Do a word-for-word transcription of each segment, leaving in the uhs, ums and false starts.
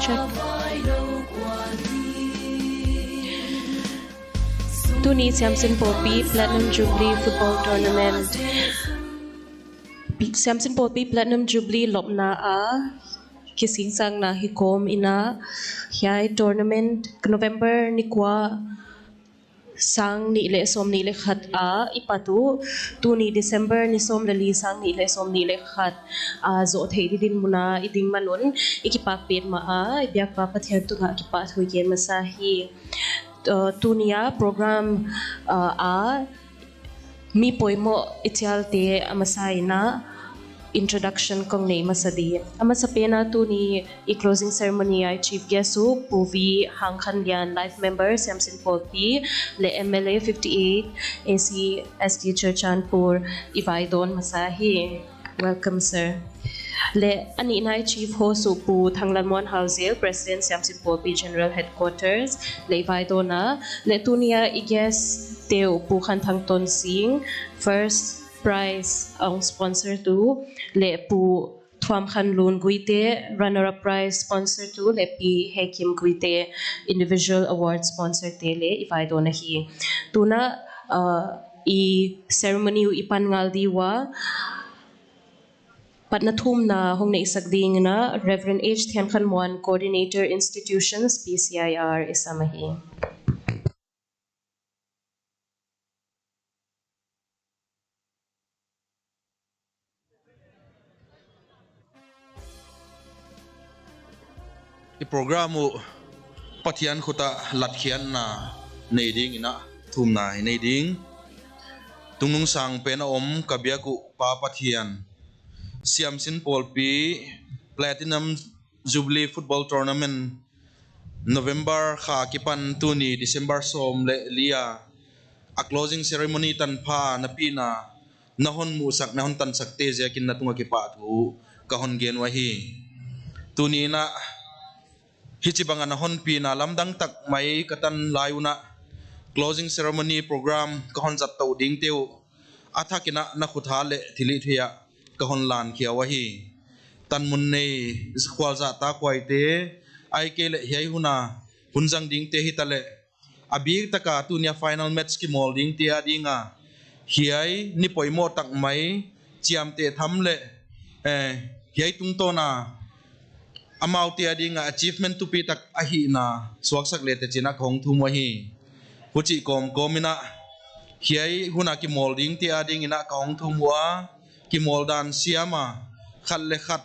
Tuni Siamsin Pawlpi Platinum Jubilee Football Tournament. Siamsin Pawlpi Platinum Jubilee lopna a kisingsakna hi kawm in a, hiai tournament November ni kua sang nih leh sawmnih leh khat a i pat uh, tuni December ni sawm leh li sang nih leh sawmnih leh khat a zoh theih di dinmun a i ding man un i kipak petmah a, i biak pa Pathian tungah kipahthu i gen masa hi. Uh, tuni a program, uh, a mi poimoh i chialte a masa in a introduction kong nei masa di. A masapen a tuni i closing ceremony a i chief guest uh Pu V Hangkhanlian, Life Member, Siamsin Pawlpi, leh M L A fifty-eight A C S T Churachandpur i vaidawn masa hi. Welcome, sir. Leh a nihna i chief host uh Pu Thanglalmuan Hauzel, President, Siamsin Pawlpi General Headquarters, leh i vaidawn a. Leh tuni a i guest te uh Pu Khanthang Tonsing, first prize a hong sponsor tu, leh Pu Thuamkhanlun Guite, runner-up prize sponsor tu, leh Pi Hekim Guite, individual award sponsor te leh i vaidawn ahi. Tuna, uh, i ceremony uh i pan ngal di ua, patna thumna hong neihsak ding in a Reverend H Thiankhanmuan, Coordinator Institutions, P C I R, i sam ahi. I program uh Pathian khut ah latkhiatna nei ding in a thumna i nei ding. Tungnungsang pen a om ka biak uh Pa Pathian, Siamsin Pawlpi Platinum Jubilee Football Tournament November kha kipan tuni December sawm leh li a, a closing ceremony tanpha na pina, na hon muhsak, na hon tansakte ziakin na tungah kipahthu ka hon gen uhi. Tuni in a hichibang a na hon pina lamdang tak mai ka tan lai un a, closing ceremony program ka hon zat tou dingte uh a thak in a na khut hat leh thilhihtheih ah ka hon lan khia uhi. Tanmun nei khualzahtak huaite, ahihkeileh hiai hun a hun zang dingte hitaleh, a biktak a tuni a final match kimawl dingte a ding a, hiai ni poimoh tak mai, chiamteh tham leh, eh, hiai tungtawn a amaute a ding a achievement thupitak ahihna suaksak leh teh chi'n a ka hong thum uhi. Huchi kawmkawm in a, hiai hun a kimawl dingte a ding in a ka hong thum ua, kimawl dan siam a, khat leh khat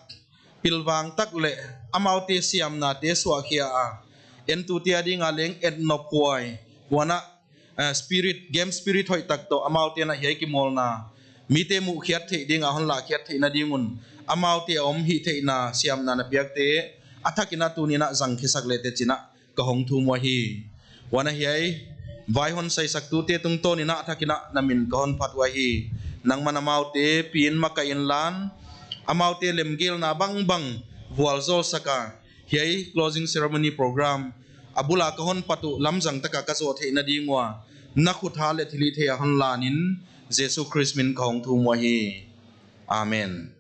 pilvang tak leh amaute siamnate suahkhia a, entute a ding a leng et nop huai, huan a, eh, spirit, game spirit hoihtak toh amaute in a hiai kimawlna mite muhkhiat theih ding a hon lahkhiat theihna ding un, amaute a om hihtheihna siamna na piakte a thak in a tuni in a zangkhiasak leh teh chi'n a ka hong thum uhi. Huan a hiai vai hon saisaktute tungtawn in a thak in a na min ka hon phat uhi. Nangman amaute pi in makaih in lan, amaute lemgelna bangbang vualzawlsak a, hiai closing ceremony program a bul a ka hon pat uh lamzang tak a ka zoh theihna ding ua, na khut hat leh thilhihtheih a hon lan in, Jesu Khrist min ka hong thum uhi. Amen.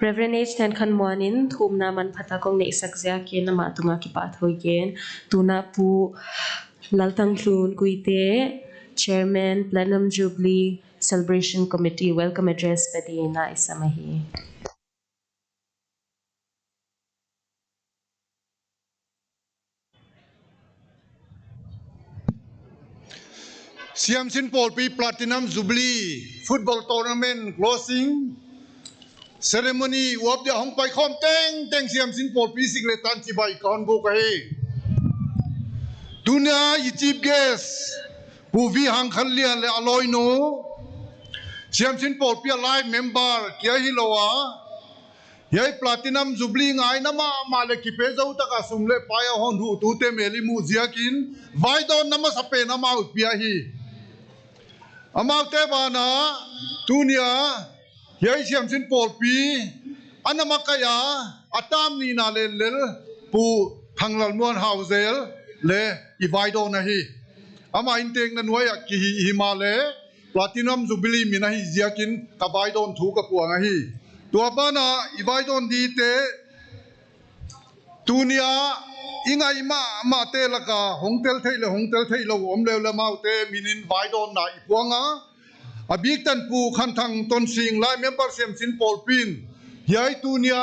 Reverend H Thiankhanmuan in thumna manpha tak hong neihsak ziakin amah tungah kipahthu i gen. Tuna Pu Lalthanglun Guite, Chairman, Platinum Jubilee Celebration Committee, welcome address pe ding in a i sam ahi. Siamsin Pawlpi Platinum Jubilee Football Tournament Closing Ceremony uap dia hong paikhawm tengteng Siamsin Pawlpi sik leh tan chibai ka hon buk ahi. Tuni a i chief guest Pu V Hangkhanlian leh a lawinu, Siamsin Pawlpi a life member kia hilou a, hiai Platinum Jubilee ngaina mahmah leh kipezou tak a sum leh pai a hon huhtute mel i muh ziakin vaidawnna masapen amau i pia hi. Amaute banah tuni a hiai Siamsin Pawlpi a na makaih a, a tam nihna lellel Pu Thanglalmuan Hauzel leh i vaidawn ahi. Amah inntekna nuai ah kihih himahleh Platinum Jubilee min ahih ziakin ka vaidawn thu ka puang ahi. Tua banah i vaidawn dite, tunia i ngai mahmahte laka hong tel thei leh hong tel theilou om leh leh amaute minin vaidawnna i puang a. A biktan Pu Khanthang Tonsing, lai member Siamsin Pawlpi'n, hiai tunia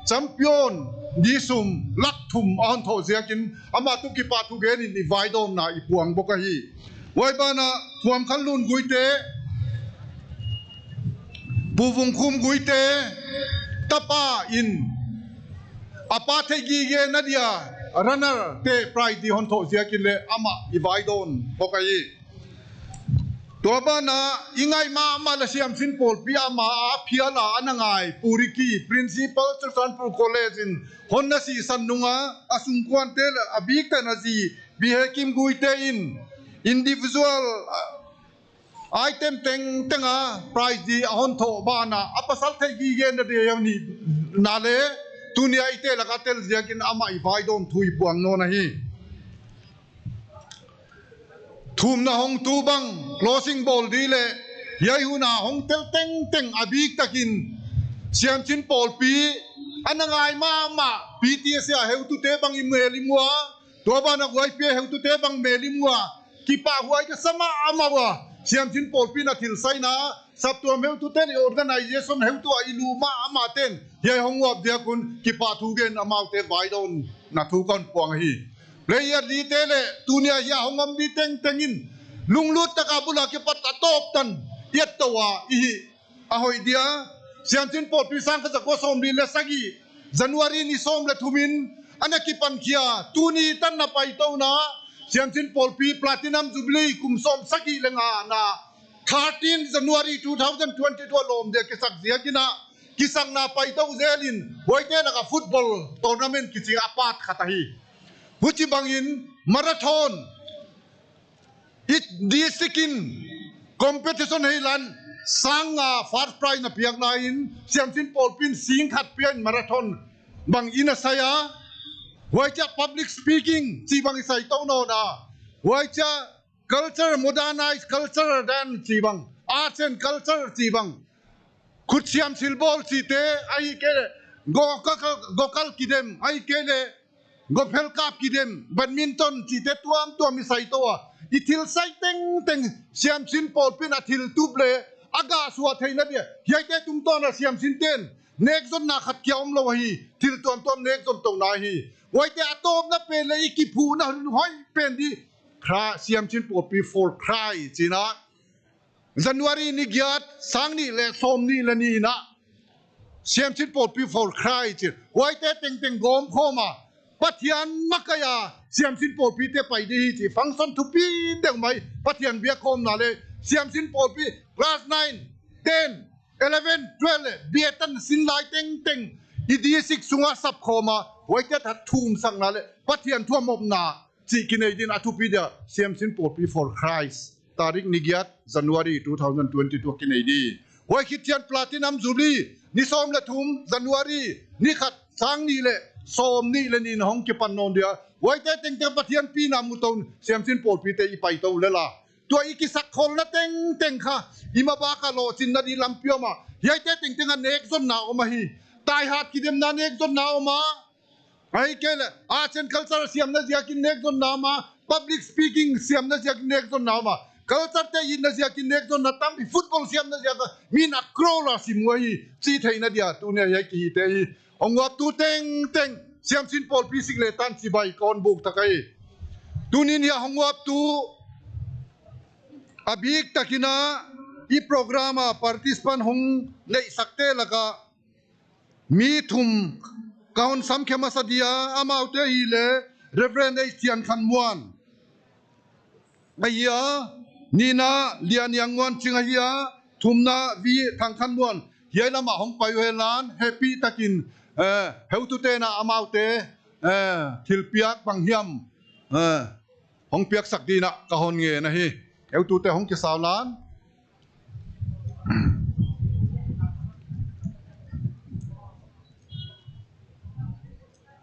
champion di sum lak thum a hon thoh ziakin amah toh kipahthu genin i vaidawnna i puang bawk ahi. Huai banah Thuamkhanlun Guite, Pu Vungkhum Guite tapa in a pa theihgigena dia runner te prize di hon thoh ziakin leh amah i vaidawn bawk ahi. Tua banah i ngai mahmah leh Siamsin Pawlpi a ma a phial a ana ngai Pu Ricky, Principal Churachandpur College in hon na sihsan nung a, a sungkuante leh a biktan a zi Pi Hekim Guite in individual, ah, item tengteng a prize di a hon thoh banah a pasal theihgigena dia hiam ni na leh tunia eite laka tel ziakin amah i vaidawn thu i puang nawn ahi. Thumna hong tu bang closing bawl di leh hiai hun a hong tel tengteng a biktakin Siamsin Pawlpi ana ngai mahmah P T S A heutute bang i mel i mu a, tua banah Y P A heutute bang mel i mu a, kipahhuai ka sa mahmah ua. Siamsin Pawlpi na thil saina, saptuam heutute leh organization heutu a i lu mahmah ten hiai hong uap ziak un kipahthu gen amaute vaidawnna thu kon puang ahi. Player dite leh tunia hiai a hong om di tengteng in lunglut taka bul a kipat a tawp tan i et tou a i hih a hoih dia. Siamsin Pawlpi sangkhat zakua sawmli leh sagih, January ni sawm leh thum in ana kipan khia, tuni tan na paitouna Siamsin Pawlpi Platinum Jubilee kum sawmsagih leh nga na, thirteen January two thousand twenty-two a lawm dia kisak ziakin a, kisakna paitou zelin huaite laka football tournament kichi a part khat ahi. Huchibangin marathon i district in competition heilan sang nga first prize na piak lai in Siamsin Pawlpi'n sing khat piain marathon bang i na sai a. Huaichia public speaking chih bang i sai tou nawn a. Huaichia culture, modernized culture dance chih bang, arts and culture chih bang, khutsiam silbawl chihte, ahihkeileh gokal, gokal kidem, ahihkeileh gophelkap kidem, badminton chihte tuamtuam i sai tou a. I thil sai tengteng Siamsin Pawlpi'n a thil tup leh a gah suah theihna dia hiaite tungtawn a Siamsinte'n nekzonna khat kia omlou ahi, thil tuamtuam nekzon touhna ahi. Huaite a tawpna pen leh i kiphuhna hun hoih pen di, Siamsin Pawlpi for Christ chihna, January ni giat, sang nih leh sawmnih leh nih in a Siamsin Pawlpi for Christ chi, huaite tengteng gawmkhawm a, Pathian makaih a Siamsin Pawlpite pai di hi chih function thupi deuh mai, Pathian biakkhawmna leh Siamsin Pawlpi class nine, ten, eleven, twelve leh B A tan sin lai tengteng i district sunga sapkhawm a, huaite a thumsakna leh Pathian thu a mopna chih kinei din a thupi dia Siamsin Pawlpi for Christ, tarik ni giat January two thousand twenty-two a kinei di. Huai khit chiang Platinum Jubilee ni sawm leh thum January ni khat, sang nih leh sawmnih leh nih in hong kipan nawn dia. Huaite tengteng Pathian pina mu touin Siamsin Pawlpite i paitou lel a. Tua i kisakkholna tengteng kha i mabak a lohchinna di lampi om a. Hiaite tengteng a nekzonna om ahi. Taihat kidemna nekzonna om a. Ahihkeileh arts and culture siamna ziakin nekzonna om a, public speaking siamna ziakin nekzonna om a, culture te itna ziakin nekzonna tampi, football siamna ziakin min a crore a sim uhi chih theihna dia tunia hiai kihihte hi. Hong uaptu tengteng Siamsin Pawlpi sik leh tan chibai kon buk tak ahi. Tuni'n hiai hong uaptu a biktakin a i program a participant hong neihsakte laka mi thum ka hon samkhe masa dia, amaute ahihleh Reverend H Thiankhanmuan ahi a, nihna Lianyangmuan Ching ahi a, thumna V Thangkhanmuan. Hiai lamah hong pai uhenlan, hehpihtakin, eh, heutute'n a amaute, eh, thilpiak banghiam, eh, hong piaksak dingin ka hon ngen ahi. Heutute hong kisau lan.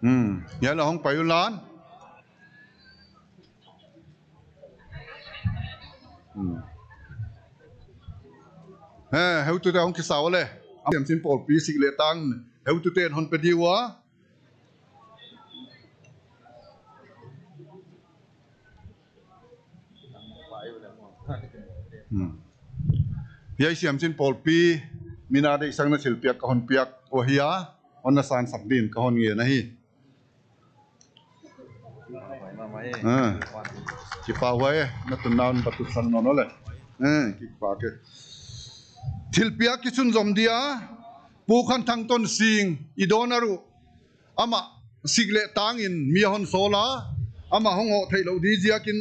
Hmm, hiai lah hong pai unlan. Hmm. Eh, heutute hong kisau leh. Siamsin pawlpi sik leh tang heutute'n hon pe di ua. Hmm. Hiai Siamsin pawlpi min a deihsakna thilpiak ka hon piak uh ahi a, hon na sansak din ka hon ngen ahi. Ah. Kipahhuai e, na tunna un patut san nawn le. Eh, kipak e. Thilpiak kisun zom dia, Pu Khanthang Tonsing, i donor uh. Amah sik leh tang in mi a hon sawl a, amah hong hoh theih louh di ziakin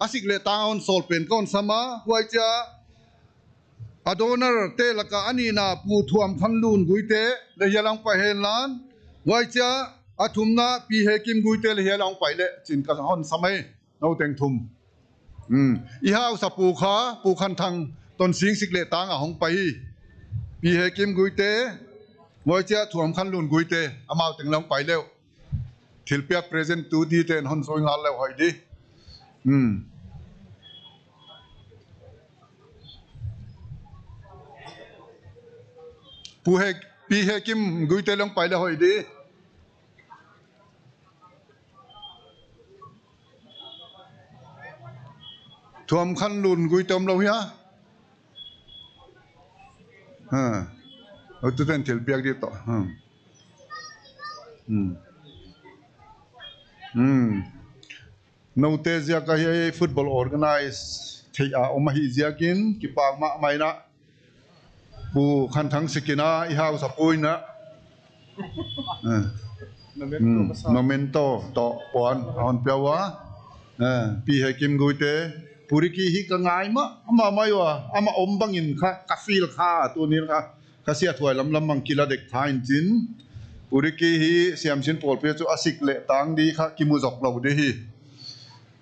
a sik leh tang a hon sawl pen ka hon sam a, huaichia a donor te laka a nihna Pu Thuamkhanlun Guite leh hiai ah hong pai hen lan, huaichia a thumna Pi Hekim Guite leh hiai ah hong pai leh chi'n ka hon sam e. Nou teng thum. Hmm. I hausa pu kha, Pu Khanthang Tonsing sik leh tang a hong pai hi. Pi Hekim Guite, huaichia Thuamkhanlun Guite, amau teng leh hong pai leh. Thilpiak present tu dite'n hon zui ngal leh hoih di. Hmm. Pu Hek-, Pi Hekim Guite leh hong pai leh hoih di. Thuamkhanlun Guite om lou hia? Ha. Heutute'n thilpiak di toh. Ha. Hmm. Hmm. Noute ziak a hiai football organize theih a om ahih ziakin kipak mahmah in a. Pu Khanthang sikin a, i hausa pu in a. Eh. Memento Hmm, ka sa. Memento toh puan a hon pia ua. Eh, Pi Hekim Guite, Pu Ricky hi ka ngai mahmah mai ua. Amah om bangin kha, ka feel kha, tuni'n kha. Ka siahthuai lamlam bang kila dek kha in chin. Pu Ricky hi Siamsin pawlpi chu a sik leh tang di kha kimu zok lou di hi.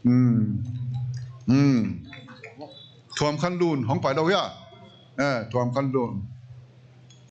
Hmm. Hmm. Thuamkhanlun, hong pai lou hia? Eh, Thuamkhanlun.